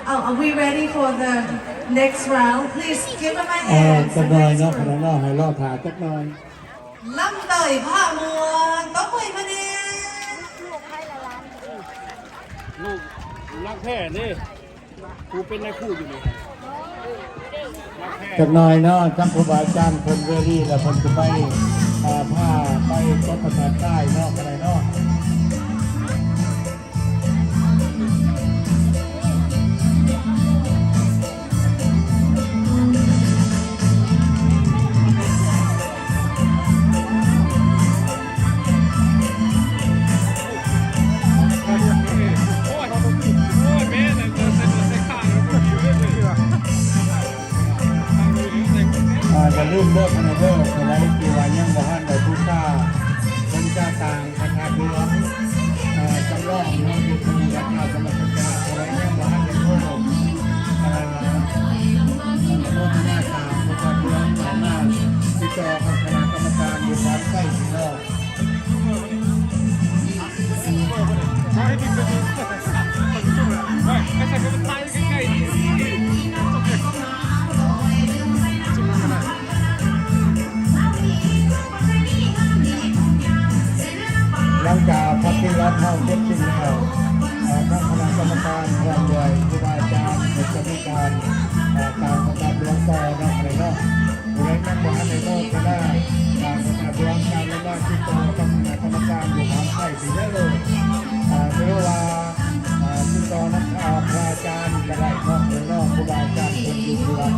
Oh, are we ready for the next round? Please give them a ເອີ hand ຈັກໜ້ອຍເນາະ for the next round. ເນາະ ໃຫ້ລໍຖ້າຈັກໜ້ອຍ. ລຳເຕີຍພາມ່ວນ ຕົບມືໃຫ້ເພິ່ນແດ່. ລູກ ລູກລັກແທ້ເດ້ ຄູເປັນນາຍຄູຢູ່ນີ້ ລັກແທ້. ຈັກໜ້ອຍເນາະ ທາງຄູບາອາຈານເພິ່ນເວລີ ແລ້ວເພິ່ນຊິໄປ ເອີ ພາໄປກົດປະສາດໃຕ້ເນາະ ກໍໄດ້ເນາະ. ອ່າ ຢ່າລືມເດີ ຄະນະເດີ ຜູ້ໃດທີ່ວ່າຍັງບໍ່ທັນໄດ້ບູຊາ ເພິ່ນຈະສ້າງພະທາດຫຼວງ ເອີ ຈຳລອງເນາະ ຢູ່ທີ່ວັດລາວທຳມະສັດຈາ ຜູ້ໃດຍັງບໍ່ທັນໄດ້ໂທ ເອີ ອະນຸໂມທະນາສ້າງພະທາດຫຼວງ ສາມາດຕິດຕໍ່ກັບຄະນະກຳມະການຢູ່ບ້ານໄຊພີເນາະ. ຫຼັງຈາກພິທີຮັບຮອງເສັດສິ້ນແລ້ວ ເອີ ທາງຄະນະກຳມະການພ້ອມດ້ວຍຄູບາອາຈານ ເພິ່ນຈະມີການ ເອີ ການປະກາດດວງຕໍ່ເນາະ ເນາະ. ຜູ້ໃດຍັງບໍ່ທັນໄດ້ໂມທະນາ ອ່າ ສະຖານດວງການລະນາງຕິດຕໍ່ກັບຄະນະກຳມະການຢູ່ທາງໄທພີເດີ ອ່າ ຫຼືວ່າ ອ່າ ຕິດຕໍ່ນຳ ອ່າ ພະອາຈານກໍໄດ້ເນາະ ເນາະ ຄູບາອາຈານເພິ່ນຢູ່ທີ່ວັດ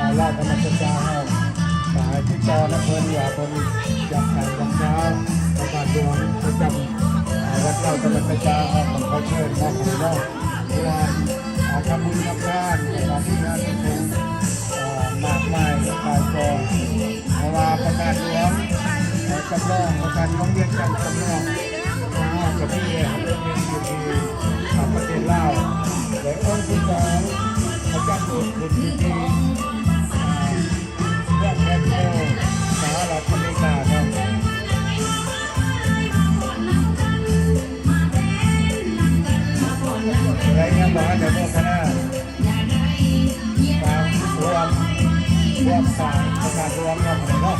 ອ່າ ລາວທຳມະສັດຈາເຮົາ ກໍໃຫ້ຕິດຕໍ່ນຳເພິ່ນວ່າເພິ່ນຢາກສ້າງວັດວາ ພະທາດຫຼວງປະຈຳ ອ່າ ວັດລາວທຳມະສັດຈາເຮົາ ກໍຂໍເຊີນເນາະ ເນາະ ຫຼືວ່າ ອ່າ ທຳບຸນທຳທານ ແລະ ກໍມີງານເຮັດບຸນ ເອີ ມາກມາຍຫຼາຍກອງ ເພາະວ່າພະທາດຫຼວງ ເອີ ຈຳລອງ ພະທາດຫຼວງວຽງຈັນຈຳລອງ ຂອງເຮົາກໍມີແລ້ວ ອົງໜຶ່ງຢູ່ທີ່ ອ່າ ປະເທດລາວ ແລະ ອົງທີສອງ ປະຈຳຢູ່ ຢູ່ທີ່ ອ່າ ເມືອງແຄນໂທ ສະຫະລັດອາເມລິກາເນາະ. ຜູ້ໃດຍັງບໍ່ທັນໄດ້ໂມທະນາ ຝາກຮ່ວມ ຮ່ວມສ້າງພະທາດຫຼວງນຳເນາະ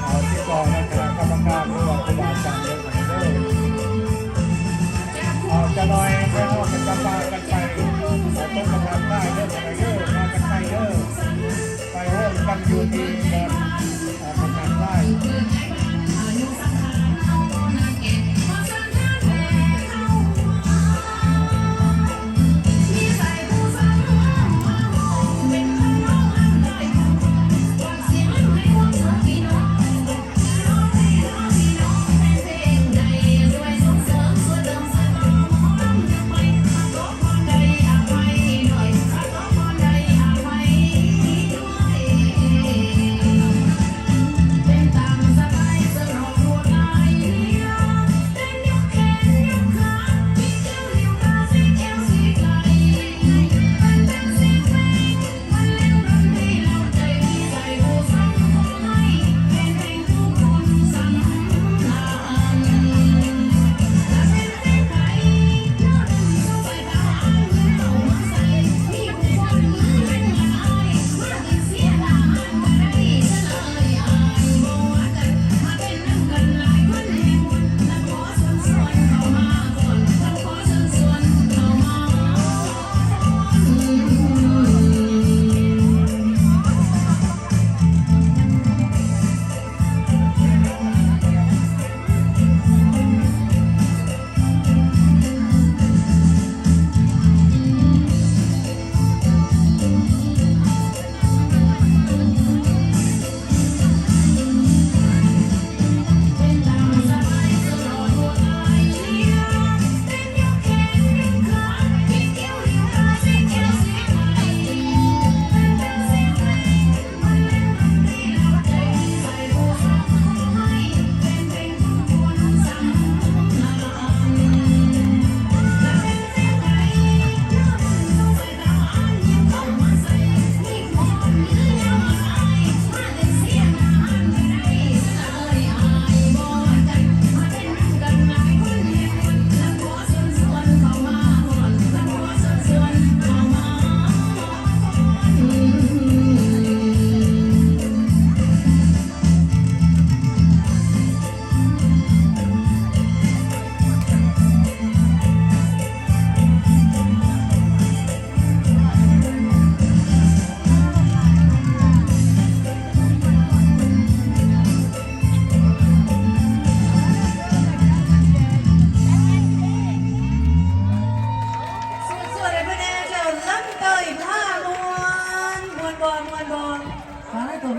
ເອົາຕິດຕໍ່ນຳຄະນະກຳມະການ ຫຼືວ່າຄູບາອາຈານເດີ ເດີ. ເອົາ ຈັກໜ້ອຍເຮົາຈະກຳລາກັນໄປ ເອົາ ຕົກປະທານໄດ້ເດີ ເດີ ພາກັນໄປເດີ ໄປໂຮມກັນຢູ່ທີ່ບ່ອນ ເອີ ປະທານໄດ້.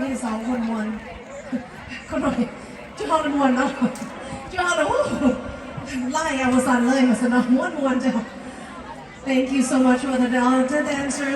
ມີສາວມ່ວນໆ ຄົນໜ້ອຍ ຈຸເຮົາມ່ວນເນາະ ຈຸເຮົາລະ ໂອ້ ຫຼາຍອາວະສັນເລີຍວ່າຊັ້ນເນາະ ມ່ວນໆ ເຈົ້າ. Thank you so much for the, uh, the dancers.